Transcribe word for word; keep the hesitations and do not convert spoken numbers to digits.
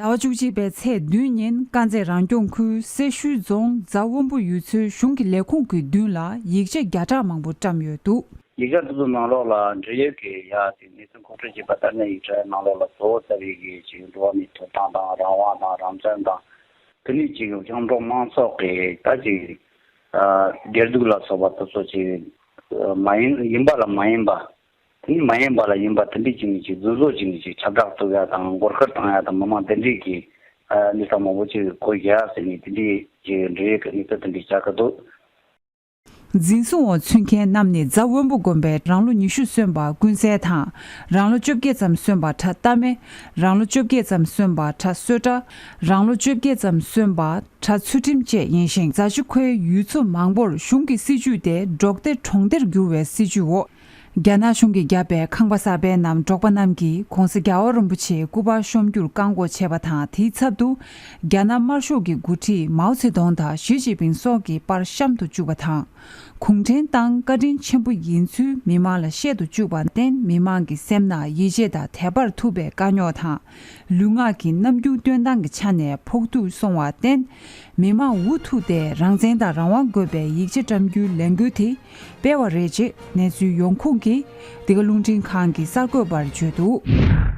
ཟླ་བ་བཅུ་གཅིག་པའི་ཚེས་བདུན་ཉིན་དཀར་མཛེས་རང་སྐྱོང་ཁུལ་སེར་ཤུལ་རྫོང་རྫ་དབོན་པོ་ཡུལ་ཚོའི་གཞུང་གི་ལས་ཁུངས་ཀྱི་མདུན་ལ་ཡིག་ཆ་བརྒྱ་ཕྲག་མང་པོ་བཀྲམ་ཡོད་འདུག། ཡིག་ཆ་དེ་ཚོ་ནང་ལོགས་ལ་འབྲེལ་ཡོད་ཀྱི་ཡ་དེ་གནས་ཚུལ་མཁོ་སྤྲོད་བྱས་པ་ལྟར་ན། ཡིག་ཆ་ནང་ལོགས་ལ་གཙོ་བོ་ལྟ་བུའི་གི་ཅིག་འགྲོ་བ་མིའི་ཐོབ་ཐང་དང་རང་དབང་དང་རང་བཙན་དང་། དེ་ནས་ཅིག་ཞིང་འབྲོག་མང་ཚོགས་ཀྱི་ད་ཅིག་ཨ་སྒེར་སྡུག་ལ་སོགས་པ་དེ་ཚོ་ཅིག་ཨ་མ་ཡིན་ཡིན་པ་ལ་མ་ཡིན་པ། དེ་ནི་མ་ཡིན་པ་ལ་ཡིན་པ་དེ་འདྲའི་ཅིག་ནས་ཅིག་རྫུན་བཟོ་ཅིག་ནས་ཅིག་ཁྱབ་བསྒྲགས་གཏོང་ཡ་དང་མགོ་སྐོར་བཏང་ཡ་དང་། མི་མང་དེ་འདྲའི་གི་ཨ་གནས་སྟངས་མང་པོ་ཅིག་གོ་ཡ་ཟེར་ནས་དེ་འདྲའི་ཅིག་འབྲེལ་ཡོད་ཀྱི་གནས་ཚུལ་དེ་འདྲའི་བྱ་གི་འདུག། འཛིན་བཟུང་འོག་ཚུད་མཁན་རྣམས་ནི་རྫ་དབོན་པོ་དགོན་པའི་རང་ལོ་ཉི་ཤུ་སོན་པ་ཀུན་གསལ་དང་། རང་ལོ་བཅོ་བརྒྱད་ཙམ་སོན་པ་གྲྭ་རྟ་སྨེ། རང་ལོ་བཅོ་བརྒྱད་ཙམ་སོན་པ་གྲྭ་བསོད་གྲགས། རང་ལོ་བཅོ་བརྒྱད་ཙམ་སོན་པ་གྲྭ་ཚུལ་ཁྲིམས་བཅས་ཡིན་ཞིང་། རྫ་ཆུ་ཁུལ་ཡུལ་ཚོ་མང་པོར་གཞུང་གི་སྲིད་ཇུས་དེ་འབྲོག་སྡེ་གྲོང་སྡེར་བསྒྱུར་བའི་སྲིད་ཇུས་འོག། རྒྱ་ནག་གཞུང་གིས་བརྒྱབ་པའི་ཁང་པ་གསར་པའི་ནང་འབྲོག་པ་རྣམས་ཀྱིས་ྋགོང་ས་རྒྱལ་བ་རིན་པོ་ཆེའི་སྐུ་པར་ཤོམ་རྒྱུར་བཀག་འགོག་བྱས་པ་དང་། དེའི་ཚབ་ཏུ་རྒྱ་ནག་དམར་ཤོག་གི་འགོ་ཁྲིད་མའོ་ཙེ་ཏུང་དང་ཞི་ཅིན་ཕིང་སོགས་ཀྱི་པར་བཤམས་དུ་བཅུག་པ་དང་། གུང་ཁྲན་ཏང་བཀའ་དྲིན་ཆེན་པོ་ཡིན་ཚུལ་མི་མང་ལ་བཤད་དུ་བཅུག་པར་བརྟེན། མི་མང་གི་སེམས་ནང་ཡིད་ཆེས་དང་དད་པ་ཐུབ་པའི་དཀའ་རྙོག་དང་། ལུས་ངག་གི་རྣམ་འགྱུར་སྟོན་སྟངས་ཀྱི་ཆ་ནས་ཕོག་ཐུག་སོང་བར་བརྟེན། མི་མང་འུ་ཐུག་སྟེ་རང་བཙན་དང་རང་དབང་དགོས་པའི་ཡིག་ཆ་བཀྲམ་རྒྱུའི་ལས་འགུལ་དེ་སྤེལ་བ་རེད་ཅེས་གནས་ཚུལ་ཡོང་ཁུངས་ཀྱིས་འདི་ག་རླུང་འཕྲིན་ཁང་གི་གསར་འགོད་པར་བརྗོད་འདུག།